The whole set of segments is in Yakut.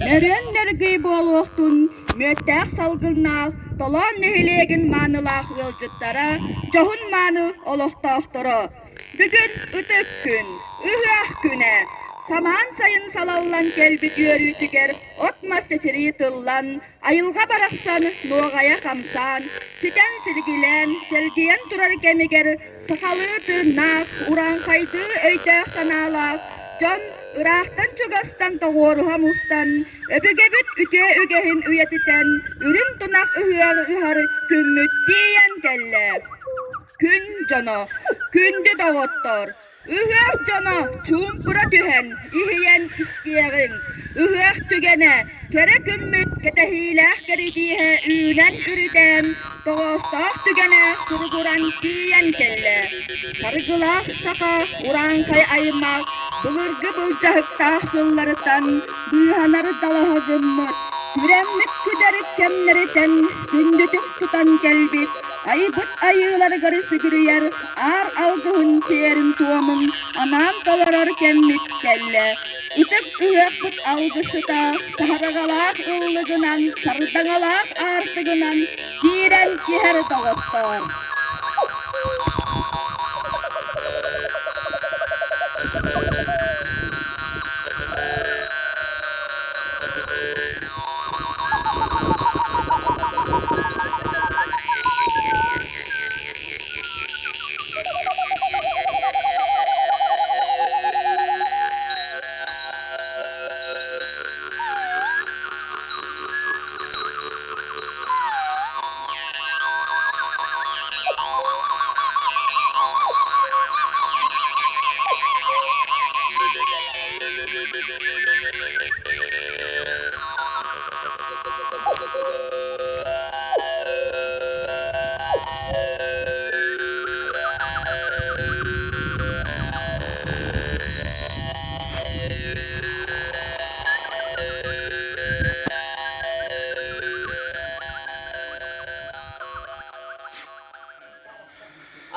Нөрүөн нөргүй буолуохтун мүөттээх салгыннаах Толоон нэһилиэгин маанылаах ыалдьыттара, дьоһун мааны олохтоохторо! Бүгүн ытык күн, ыһыах күнэ! Самаан сайын салаллан кэлбит үөрүүтүгэр от-мас чэчирии тыллан, айылҕа барахсан нуоҕайа хамсаан, ситэн силигилээн, чэлгийэн турар кэмигэр сахалыы тыыннаах, урааҥхайдыы өйдөөх-санаалаах дьон ыраахтан-чугастан тоҕуоруһа мустан, өбүгэбит үтүө үгэһин үйэтитэн, үрүҥ тунах ыһыаҕы ыһар күммүт тиийэн кэллэ. Күн дьоно, күндү доҕоттор, ыһыах дьоно чуумпура түһэн, иһийэн истиэҕиҥ. Ыһыах түгэнэ, кэрэ күммүт кэтэһиилээх кэридииһэ үүнэн үрүтээн, тоҕоостоох түгэнэ туругуран тиийэн кэллэ. Саргылаах саха урааҥхай аймах былыргы былдьаһыктаах сылларыттан быыһанар далаһа гыммыт, күрэммит күдэрик кэмнэритэн күндүтүк тутан кэлбит Айбыт айыыларыгар сүгүрүйэр аар алгыһын сиэрин-туомун анаан толорор кэммит кэллэ. Ытык ыһыахпыт алгысыта саһарҕалаах ыллыгынан, сардаҥалаах аартыгынан киирэн иһэр доҕоттоор!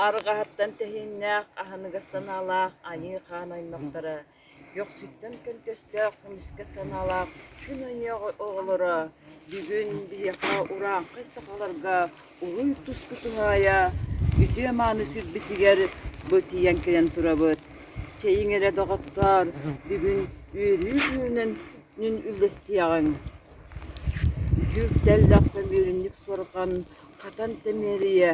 Арҕаһыттан тэһииннээх, аһыныгас санаалаах айыы-хаан аймахтара Көхсүттэн көнтөстөөх, көмүскэ санаалаах күн оҕолоро бүгүн биһиэхэ урааҥхай сахаларга уруй туску туһаайа үтүө мааны сирбитигэр бу тиийэн кэлэн турабыт. Чэйиҥ эрэ доҕоттоор, бүгүн үөрүү күнүнэн үллэстиэҕиҥ. Дьүл тэллэх көмүөрүнньүк суорҕан хатан тэмиэрийэ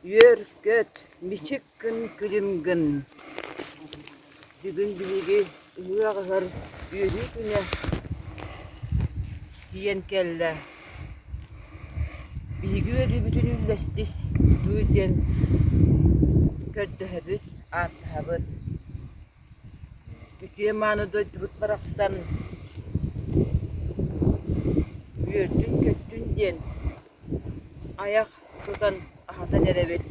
Үөр-көт, мичик гын, күлүм гын. Бүгүн биһиги ыһыах ыһар үөрүү күнэ тиийэн кэллэ. Биһиги үөрүүбүтүн үллэстис дуу диэн көрдөһөбүт, ааттаһабыт. Үтүө мааны дойдубут барахсан үөрдүн-көттүн диэн айах тутан аһатан эрэбит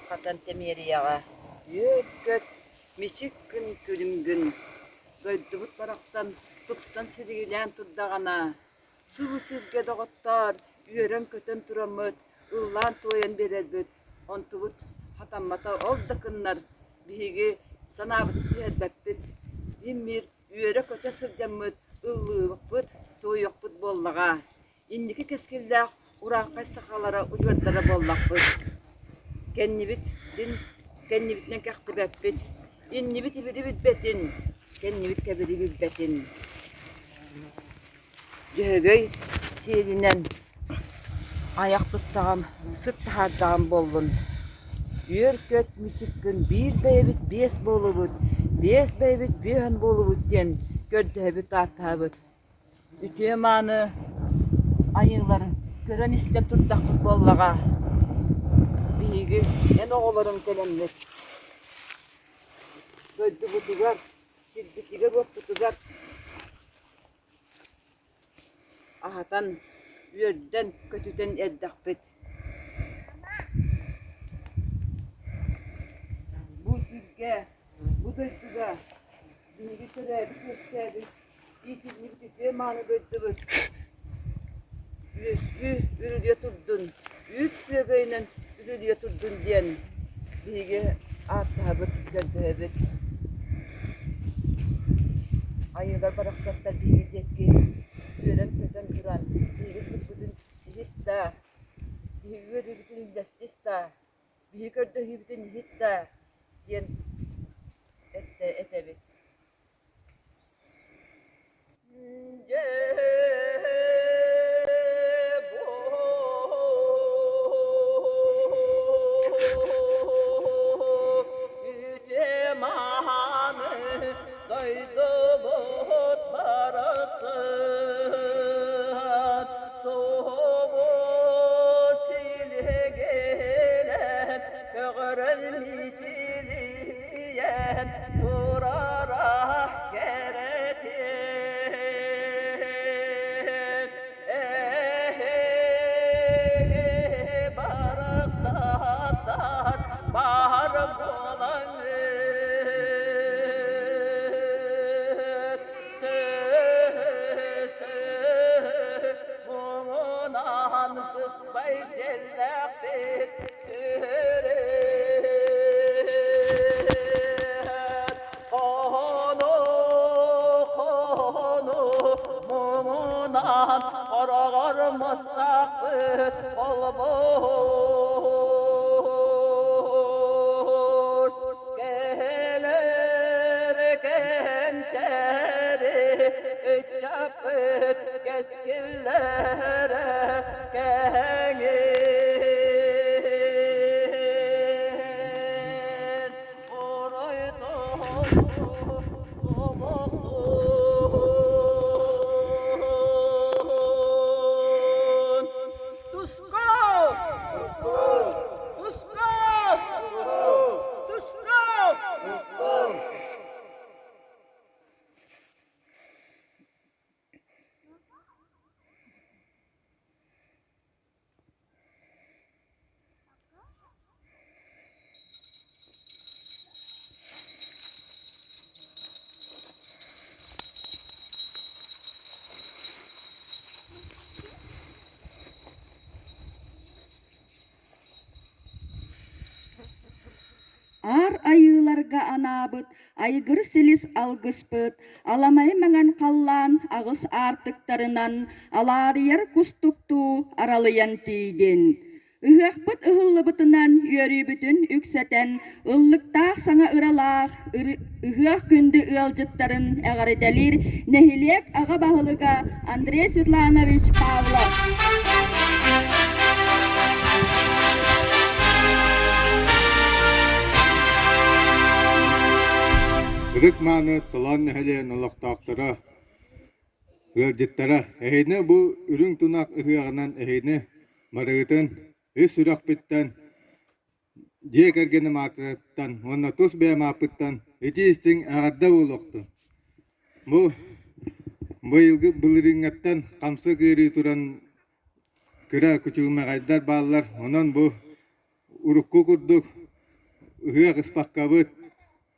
хатан Тэмиэрийэҕэ. Үөр-көт, мичик күн күлүм гын, дойдубут барахсан тупсан силигилээн турдаҕына, субу сиргэ доҕоттоор үөрэн-көтөн тураммыт, ыллаан-туойан биэрэрбит, онтубут хатаммата ол да гыннар биһиги санаабытын түһэрбэппит, им-мир үөрэ-көтө сылдьаммыт ыллыыбыппыт, туойуохпут буоллаҕа. Инники кэскиллээх урааҥхай сахалара удьуордара буоллахпыт. Кэннибит дин кэннибитинэн кэхтибэппит, иннибит ибири билбэтин, кэннибит кэбири билбэтин. Дьөһөгөй сиэлинэн айах туттаҕым, сыт таһаардаҕым буоллун. Үөр-көт мичик гын биир бэйэбит биэс буолубут, биэс бэйэбит бүөһэн буолубут диэн көрдөһөбүт ааттаһабыт. Үтүө-мааны айыылар көрөн-истэн турдахпыт буоллаҕа. Биһиги эн оҕолоруҥ кэлэммит дойдубутугар, сирбитигэр-уоппутугар аһатан, үөрдэн-көтүтэн эрдэхпит. Бу сиргэ, бу дойдуга биһиги төрөөбүт-үөскээбит иитиллибит үтүө мааны дойдубут үөскүү үрүлүйэ турдун, үүт сүөгэйинэн үрүлүйэ турдун диэн биһиги ааттаһабыт, көрдөһөбүт. Айыылар барахсаттар биһиги диэки үөрэн-көтөн туран биһиги тылбытын иһит да, биһиги үөрүүбүтүн үллэстис да, биһиги көрдөһүүбүтүн иһит да диэн этэбит. Дойдубут барахсан субу силигилэн көҕөрөн мичилийэн турара кэрэтин эһиги барахсаттар баар буолаҥҥыт муҥунан сыспай сиэллээхпит Хону, хону, муҥунан хороҕор мастаахпыт холбуур. Кэлэр кэнчээри ыччаппыт кэскиллэрэ кэҥиир. Аар айыыларга анаабыт айгыр силис алгыспыт, аламай маҥан халлаан аҕыс аартыктарынан алаарыйар кустуктуу аралыйан тиийдин. Ыһыахпыт ыһыллыбытынан үөрүүбүтүн үксэтэн, ыллыктаах саҥа ыралаах ыһыах күндү ыалдьыттарын эҕэрдэлиир нэһилиэк аҕа баһылыга Андрей Светланович Павлов. Ытык-мааны Толоон нэһилиэгин олохтоохторо, ыалдьыттара, эһигини бу үрүҥ тунах ыһыаҕынан эһигини барыгытын ис сүрэхпиттэн, дьиэ кэргэним аатыттан уонна тус бэйэм ааппыттан итии-истиҥ эҕэрдэ буолуохтун! Бу быйылгы былырыыҥҥаттан хамсык ыарыы туран кыра күчүмэҕэйдэр бааллар, онон бу урукку курдук ыһыах ыспаккабыт,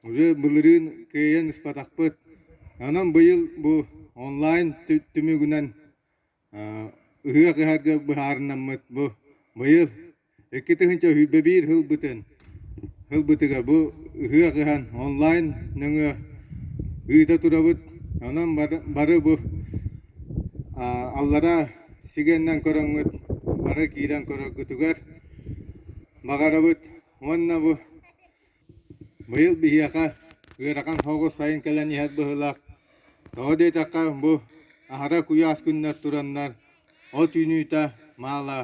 уже былырыын кыайан ыспатахпыт. Онон быйыл бу онлайн түмүгүнэн ыһыах ыһарга быһаарынаммыт бу быйыл 2021 һылбытын һылбытыгар бу ыһыах ыһан онлайн нөҥүө ыыта турабыт. Онон бары бу аллараа сигэннэн көрөҥҥүт бары киирэн көрөргүтүгэр баҕарабыт уонна бу быйыл биһиэхэ ыарахан соҕус сайын кэлэн иһэр быһыылаах. Тоҕо диэтэххэ бу аһара куйаас күннэр тураннар от үүнүүтэ маала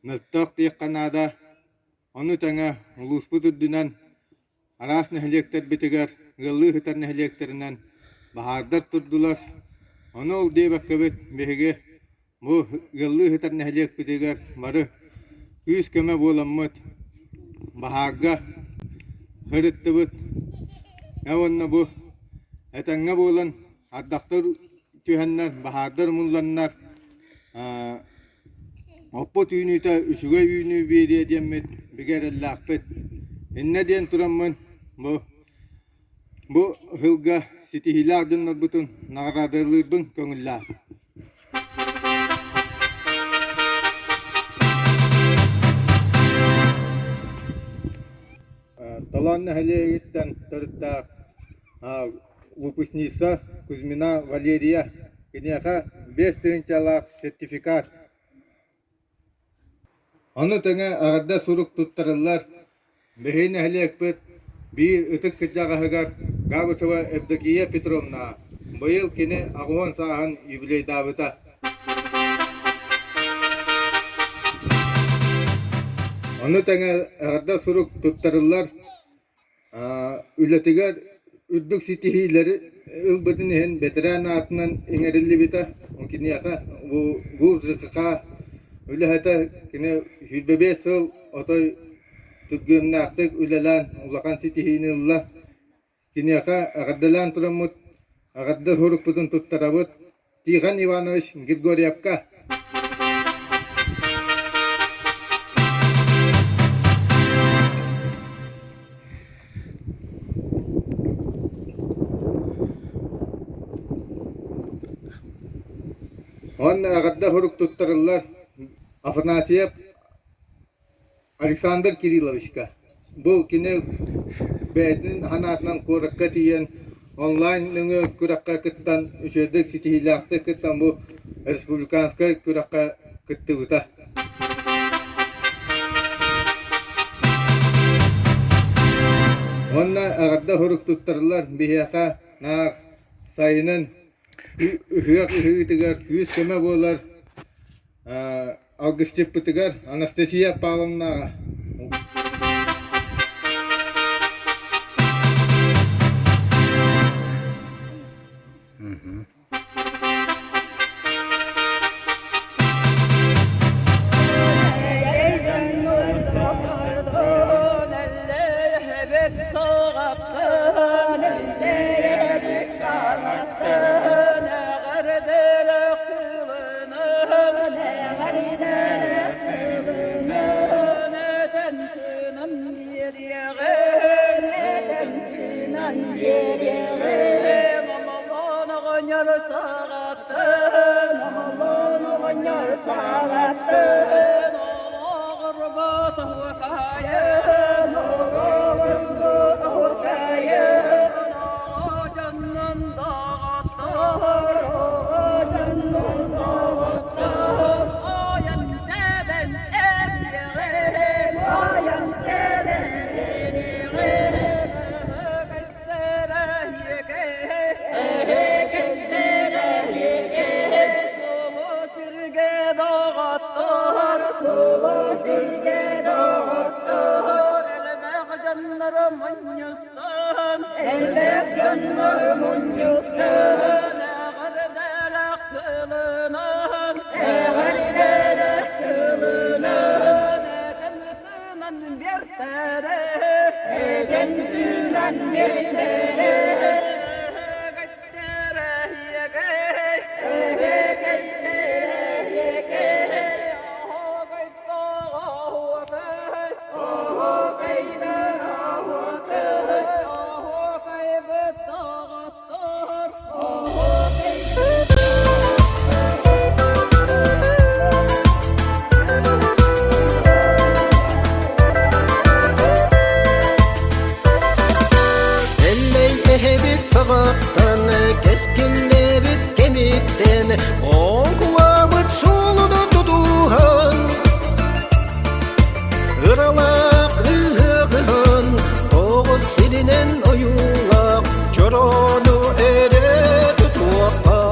мөлтөх диэххэ наада. Ону тэҥэ улууспут үрдүнэн араас нэһилиэктэрбитигэр ыаллыы сытар нэһилиэктэринэн баһаардар турдулар. Ону ол диэбэккэбит биһиги бу ыаллыы сытар нэһилиэкпитигэр бары күүс-көмө буоламмыт баһаарга сырыттыбыт. Уонна бу этэҥҥэ буолан ардахтар түһэннэр, баһаардар умулланнар Оппут үүнүүтэ үчүгэй үүнүү биэриэ диэммит бигэ эрэллээхпит. Иннэ диэн тураммын бу бу сылга ситиһиилээх дьоннорбутун наҕараадалыырбын көҥүллээх. Толоон нэһилиэгиттэн төрүттээх выпускница Кузьмина Валерия киниэхэ 5 тыһыынчалаах сертификат. Ону тэҥэ эҕэрдэ сурук туттарыллар. Биһиги нэһилиэкпит биир ытык кырдьаҕаһыгар Габышева Евдокия Петровна быйыл кини 80 сааһын юбилейдаабыта. Ону тэҥэ эҕэрдэ сурук туттарыллар үлэтигэр үрдүк ситиһиилэри ылбытын иһин бэтэрээн аатынан иҥэриллибитэ. Киниэхэ бу ГУР ЖКХ үлэһитэ кини 25 сыл отой түргүөмнээхтик үлэлээн улахан ситиһиини ылла. Киниэхэ эҕэрдэлээн тураммыт эҕэрдэ сурукпутун туттарабыт. Тихон Иванович Григорьевка. Уонна эҕэрдэ сурук туттарыллар Афанасьев Александр Кирилловичка бу кини бэйэтин санаатынан куоракка тиийэн онлайн нөҥүө күрэххэ кыттан үчүгэйдик ситиһиилээхтик кыттан бу республиканскай күрэххэ кыттыбыта. Уонна эҕэрдэ сурук туттарыллар биһиэхэ наар сайынын ыһыах ыһыытыгар күүс-көмө буолар Алгысчыппытыгар Анастасия Павловнаҕа биэртэрэ, Эдэн тыынан биэртэрэ, Кэттэрэ иэгэй, Кэттэрэ иэгэй, Эллэй эһэбит саҕаттан, кэскиллээбит кэмиттэн, оҥкулаабыт суолуну тутуһан, ыралаах ыһыаҕыһан, тоҕус сиринэн ойуулаах чороону эрэ тутуохха.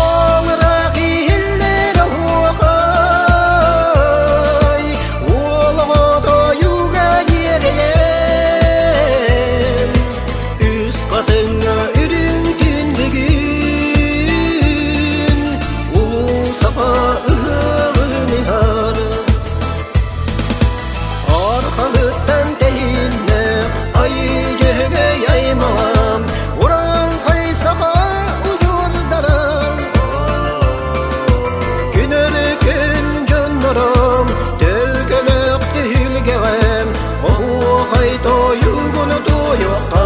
Ол ыраах иһиллэр оһуохай, уол оҕото ойууга дьиэрэйэн, үс хатыҥҥа үрүҥ күн бүгүн, улуу саха ыһыаҕын ыһар. Архалыттан тэһииннэ айыы дьөһөгөй аймаҕам, урааҥхай саха удьуордарам. Күн өрүкүн дьоннорум, төлкөлөөх түһүлгэҕэм, оһуохай тойугун туойуохха.